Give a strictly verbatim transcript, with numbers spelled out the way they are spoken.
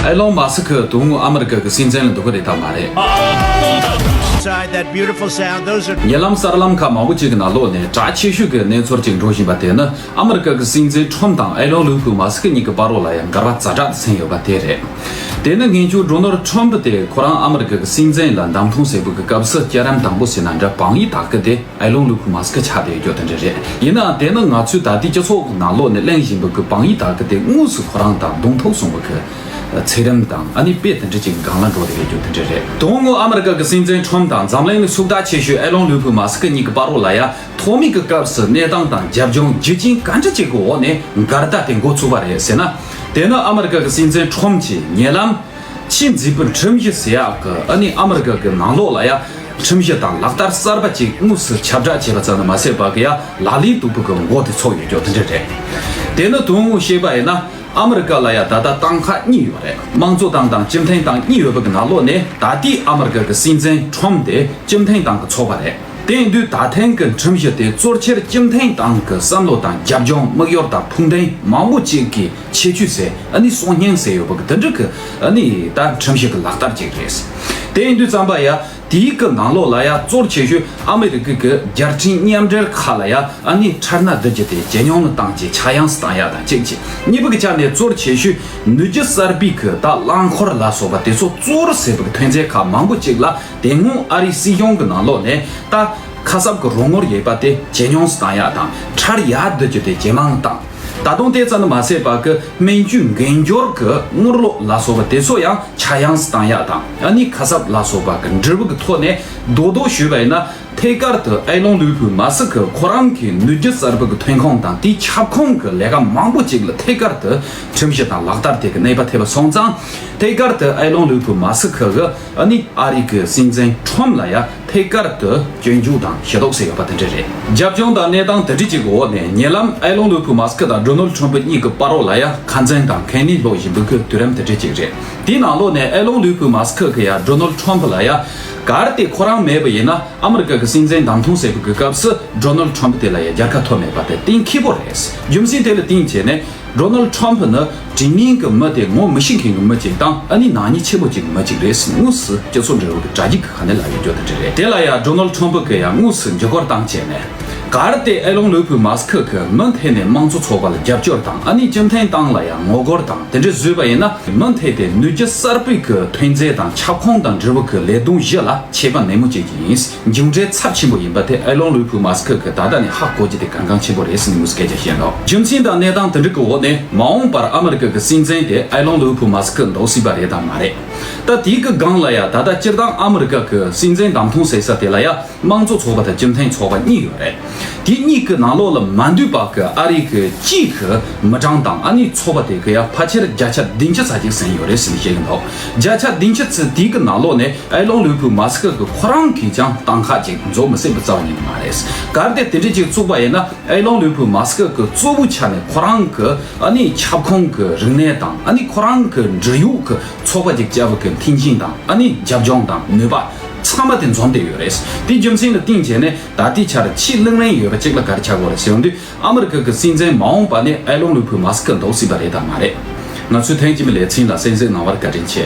ཨེ་ལོན་མཱ་སི་ཁི་དོན་དངོས་ཨ་མི་རི་ཀ་གི་སྲིད་འཛིན་ལ་འདུག་གི་རེད་དམ་མ་རེད། Inside that beautiful sound, those are ཉེ་ལམ་གསར་ལམ་ཁག་མང་པོ་ཅིག་གི་ནང་ལོགས་ནས་གྲགས་ཆེ་ཤོས་ཀྱི་གནས་ཚུལ་ཅིག་འགྲོ་བཞིན་པ་དེ་ནི་ཨ་མི་རི་ཀ་གི་སྲིད་འཛིན་ཁྲོམ་དང་ཨེ་ལོན་ལུའུ་ཕུ་མཱ་སི་ཁི་གཉིས་ཀྱི་བར་རོ་ལ་ཡང་འགལ་བ་ཛ་དྲག་ཏུ་ཕྱིན་ཡོད་པ་དེ་རེད། དེ་ནི་སྔོན་ཆད་ཌོ་ནལ་ཁྲོམ་ཕུ་དེ་ཁོ་རང་ཨ་མི་རི་ཀ་གི་སྲིད་འཛིན་ལ་བདམས་ཐོན་བྱེད་པའི་སྐབས་སུ་སྐྱ་རེངས་དང་པོ་ཟེར་ན་འདྲ་བང་ཡིག་དག་གི་དེ། ཨེ་ལོན་ལུའུ་ཕུ་མཱ་སི་ཁི་ཆགས་བསྡད་ཡོད་རྒྱུ་དེ་འདྲ་རེད། ཡིན་ནའང་དེ་ནི་ང་ཚོས་ད་ལྟའི་སྤྱི་ཚོགས་ཀྱི་ནང་ལོགས་ནས་གླེང་བཞིན་པའི་གི་བང་ཡིག་དག་གི་དེ་དངོས་སུ་ཁོ་རང་དང་གདོང་ཐུག་སོང་བའི་གི་ཚད་རིམ་དང་ཨ་ནི་དཔེ་དེ་འདྲ་ཅིག་སྒང་ལ་འགྲོ་བསྡད་ཡོད་རྒྱུ་དེ་འདྲ་རེད། དོན་དངོས་ཨ་མི་རི་ཀ་གི་སྲིད་འཛིན་ཁྲོམ་དང་འཛམ་གླིང་ནས་ཤུགས་དྲག་ཆེ་ཤོས་ཨེ་ལོན་ལུའུ་ཕུ་མཱ་སི་ཁི་གཉིས་ཀྱི་བར་རོ་ལ་ཡ་ཐོག་མའི་གི་སྐབས་སུ་གནས་སྟངས་དང་རྒྱབ་ལྗོངས་རྒྱུ་རྐྱེན་ག་འདྲ་ཅིག་གི་འོག་ནས་འགལ་ཟླ་དེ་འགོ་ཚུགས་པ་རེད་ཟེར་ན། དེ་ནི་ཨ་མི་རི་ཀ་གི་སྲིད་འཛིན་ཁྲོམ་གྱིས་ཉེ་ལམ། ཕྱི་འཛིན་པའི་ཁྲིམས་གཞི་ཟེར་ཡག་གི་ཨ་ནི་ཨ་མི་རི་ཀ་གི་ནང་ལོགས་ལ་ཡ་ཁྲིམས་གཞི་དང་ལག་བསྟར་གསར་པ་ཅིག་དངོས་སུ་ཁྱབ་བསྒྲགས་བྱས་པ་ཙམ་དུ་མ་ཟད་པ་གི་ཡ་ལག་ལེན་འདུག་པའི་གི་འགོ་དེ་ཚུགས་ཡོད་རྒྱུ་དེ་འདྲ་རེད། དེ་ནི་དོན་དངོས་བཤད་པ་ཡིན་ན་ཨ་མི་རི་ཀ་ལ་ཡ་ད་ལྟ་ཏང་ཁག་གཉིས་ཡོད་རེད། དམངས་གཙོ་ཏང་དང་སྤྱི་མཐུན་ཏང་གཉིས་ཡོད་པ་གི་ནང་ལོགས་ནས་ད་ལྟའི་ཨ་མི་རི་ཀ་གི་སྲིད་འཛིན་ཁྲོམ་དེ་སྤྱི་མཐུན་ཏང་གི་ཚོགས་པ་རེད། དེ་ཡིན་དུས་ད་ཐེངས་ཀྱི་ཁྲིམས་གཞི་དེ་གཙོ་ཆེར་སྤྱི་མཐུན་ཏང་གི་བསམ་བློ་དང་རྒྱབ་ལྗོངས་དམིགས་ཡུལ་དང་ཕུགས་འདུན་མང་པོ་ཅིག་གི་ཁྱད་ཆོས་ཟེར་ཨ་ནི་གསོན་སྙིང་ཟེར་ཡོད་པ་གི་དེ་འདྲ་གི་ཨ་ནི་ད་ཁྲིམས་གཞི་གི་ལག་བསྟར་ཅིག་རེད། དེ་ཡིན་དུས་ཙམ་པ་ཡ་དེའི་གི་ནང་ལོགས་ལ་ཡ་གཙོ་ཆེ་ཤོས་ཨ་མི་རི་ཀའི་གི་རྒྱལ་ཕྲན་མཉམ་འབྲེལ་ཁག་ལ་ཡ་ཨ་ནི་འཕྲལ་སྣ་བསྡུ་རྒྱུ་དེ་ཇེ་ཉུང་ལ་བཏང་རྒྱུ་ཆག་ཡང་སུ་བཏང་ཡ་དང་གཅིག་བྱས། གཉིས་པ་གི་ཆ་ནས་གཙོ་ཆེ་ཤོས་ནུས་རྒྱུ་གསར་པའི་གི་ད་རླངས་འཁོར་ལ་སོགས་པ་དེ་ཚོ་གཙོ་བོར་ཟེར་བའི་གི་ཐོན་རྫས་ཁག་མང་པོ་ཅིག་ལ། དེ་སྔོན་ཨ་རིའི་སྲིད་གཞུང་གི་ནང་ལོགས་ནས་ད་ཁ་གསབ་ཀྱི་རོགས་དངུལ་ཡོད་པ་དེ་ཇེ་ཉུང་སུ་བཏང་ཡག་དང་འཕྲལ་ཡར་བསྡུ་རྒྱུ་དེ་ཇེ་མང་བཏང་། ད་དུང་དེ་ཙམ་དུ་མ་ཟད་པ་གི་སྨན་བཅོས་འགན་སྦྱོར་གྱི་དངུལ་ལོག་ལ་སོགས་པ་དེ་ཚོ་ཡང་ཆག་ཡང་སུ་བཏང་ཡག་དང་ཨ་ནི་ཁ་གསབ་ལ་སོགས་པ་གི་འབྲས་བུ་གི་ཐོག་ནས་རྡོག་རྡོག་ཞུས་པ་ཡིན་ན་ཐད་ཀར་དུ་ཨེ་ལོན་ལུའུ་ཕུ་མ་སི་ཁི་ཁོ་རང་གི་ནུས་རྒྱུ་གསར་པ་གི་ཐོན་ཁུངས་དང་དེའི་ཁྱབ་ཁོངས་ཀྱི་ལས་ཀ་མང་པོ་ཅིག་ལ་ཐད་ཀར་དུ་ཁྲིམས་གཞི་དང་ལག་བསྟར་དེ་གི་གནོད་པ་ཐེབས་པ་སོང་ཙང་ཐད་ཀར་དུ་ཨེ་ལོན་ལུའུ་ཕུ་མ་སི་ཁི་གི་ཨ་ནི་ཨ་རི་གི་སྲིད་འཛིན་ཁྲོམ་ལ་ཡ་ཐད་ཀར་དུ་སྐྱོན་འཛུགས་དང་ཞེ་དོགས་སུ་ཡོད་པ་དེ་འདྲ་རེད། རྒྱབ་ལྗོངས་དང་གནས་སྟངས་དེ་འདྲ་ཅིག་གི་འོག་ནས་ཉེ་ལམ་ཨེ་ལོན་ལུའུ་ཕུ་མ་སི་ཁི་དང་ཌོ་ནལ་ཁྲོམ་ཕུ་གཉིས་ཀྱི་བར་རོ་ལ་ཡ་ཁ་འཛིང་དང་ཁ་ཉེན་སློག་བཞིན་པའི་གི་དུས་རིམ་དེ་འདྲ་ཅིག་རེད། དེའི་ནང་ལོགས་ནས་ཨེ་ལོན་ལུའུ་ཕུ་མ་སི་ཁི་གི་ཡ་ཌོ་ནལ་ཁྲོམ་ཕུ་ལ་ཡ་གལ་ཏེ་ཁོ་རང་མེད་པ་ཡིན་ན་ཨ་མི་རི་ཀ་གི་སྲིད་འཛིན་བདམས་ཐོན་བྱེད་པའི་གི་སྐབས་སུ་ཌོ་ནལ་ཁྲོམ་ཕུ་དེ་ལ་ཡ་རྒྱལ་ཁ་ཐོབ་མེད་པ་དེ་གཏན་འཁེལ་པོ་རེད། རྒྱུ་མཚན་དེ་ལ་བརྟེན་བྱས་ནས། ཌོ་ནལ་ཁྲོམ་ཕུ་ནི་དྲང་སྙིང་གི་མི་དེ་ངོ་མི་ཤེས་མཁན་གྱི་མི་གཅིག་དང་ཨ་ནི་ནག་ཉེས་ཆེན་པོ་གཅིག་གི་མི་གཅིག་རེད་ཟེར་དངོས་སུ་སྤྱི་ཚོགས་འབྲེལ་བ་གི་དྲ་རྒྱ་གི་ཁ་ནས་ལབ་ཡོད་རྒྱུ་དེ་འདྲ་རེད། དེ་ལ་ཡང་ཌོ་ནལ་ཁྲོམ་ཕུ་གིས་ཡང་དངོས་སུ་འགྱུར་བཀོད་བཏང་བྱས་ནས། གལ་ཏེ་ཨེ་ལོན་ལུའུ་ཕུ་མ་སི་ཁི་གིས་མུ་མཐུད་ནས་དམངས་གཙོ་ཚོགས་པ་ལ་རྒྱབ་སྐྱོར་དང་ཨ་ནི་སྤྱི་མཐུན་ཏང་ལ་ཡང་ངོ་རྒོལ་དང་དེ་འདྲ་བཟོས་པ་ཡིན་ན་མུ་མཐུད་དེ་ནུས་རྒྱུ་གསར་པའི་གི་ཐོན་རྫས་དང་ཁྱབ་ཁོངས་དང་འབྲེལ་བ་གི་ལས་དོན་བཞི་ལ་ཆད་པ་ནན་མོ་བྱེད་ཀྱི་ཡིན། མཇུག་འབྲས་ཚབས་ཆེན་པོ་ཡིན་པ་དེ་ཨེ་ལོན་ལུའུ་ཕུ་མ་སི་ཁི་གིས་ད་ལྟ་ནས་ཧ་གོ་རྒྱུ་དེ་གལ་འགངས་ཆེན་པོ་རེད་ཟེར་ནས་དངོས་སུ་སྐད་ཆ་བཤད་འདུག་རྒྱུ་མཚན་དང་གནས་སྟངས་དེ་འདྲ་གི་འོག་ནས་མ་འོངས་པར་ཨ་མི་རི་ཀ་གི་སྲིད་འཛིན་དེ་ཨེ་ལོན་ལུའུ་ཕུ་མ་སི་ཁི་འདུག་སྲིད་པ་རེད་དམ་མ་རེད། ད་དེའི་གི་སྒང་ལ་ཡ་ད་ལྟ་སྤྱིར་བཏང་ཨ་མི་རི་ཀ་གི་སྲིད་འཛིན་བདམས་ཐོན་བྱེད་ས་དེ་ལ་ཡ་དམངས་གཙོ་ཚོགས་པ་དང་སྤྱི་མཐུན་ཚོགས་པ་གཉིས་ཡོད་རེད། དེ་གཉིས་ཀྱི་ནང་ལོགས་ལ་མ་འདུས་པ་གི་ཨ་རི་གི་གཅིག་གི་མི་གྲངས་དང་ཨ་ནི་ཚོགས་པ་དེ་གི་ཡ་ཕལ་ཆེར་བརྒྱ་ཆ་བདུན་ཅུ་ཙམ་ཅིག་ཟིན་ཡོད་རེད་ཟེར་ནས་བཤད་ཀྱི་འདུག་བརྒྱ་ཆ་བདུན་ཅུ་ཙམ་དེའི་གི་ནང་ལོགས་ནས། ཨེ་ལོན་ལུའུ་ཕུ་མ་སི་ཁི་གིས་ཁོ་རང་གིས་ཀྱང་ཏང་ཁག་ཅིག་འཛུགས་མི་སྲིད་པའི་རྩ་བ་ཉིད་ནས་མ་རེད། གལ་ཏེ་དེ་འདྲ་ཅིག་བཙུགས་པ་ཡིན་ན་ཨེ་ལོན་ལུའུ་ཕུ་མ་སི་ཁི་གིས་གཙོ་བོའི་ཆ་ནས་ཁོ་རང་གི་ཨ་ནི་ཁྱབ་ཁོངས་ཀྱི་རིག་གནས་དང་ཨ་ནི་ཁོ་རང་གི་འབྲེལ་ཡོད་ཀྱི་ཚོགས་པ་ཅིག་བཅའ་བའི་གི་མཐུན་རྐྱེན་དང་ཨ་ནི་རྒྱབ་ལྗོངས་དང་ནུས་པ་ཚང་མ་དེ་འཛོམས་བསྡད་ཡོད་རེད། དེའི་རྒྱུ་མཚན་ལ་བརྟེན་བྱས་ནས་ད་ལྟའི་ཆར་ཆེས་གླེང་རིན་ཡོད་པ་ཅིག་ལ་ག་རེ་ཆགས་ཡོད་རེད་ཟེར་ཡོང་དུས་ཨ་མི་རི་ཀ་གི་སྲིད་འཛིན་མ་འོངས་པ་ནི་ཨེ་ལོན་ལུའུ་ཕུ་མ་སི་ཁི་འདུག་སྲིད་པ་རེད་དམ་མ་རེད། ང་ཚོའི་ཐེངས་རྗེས་མའི་ལེ་ཚན་ལ་གསན་གཟིགས་གནང་བར་བཀའ་དྲིན་ཆེ།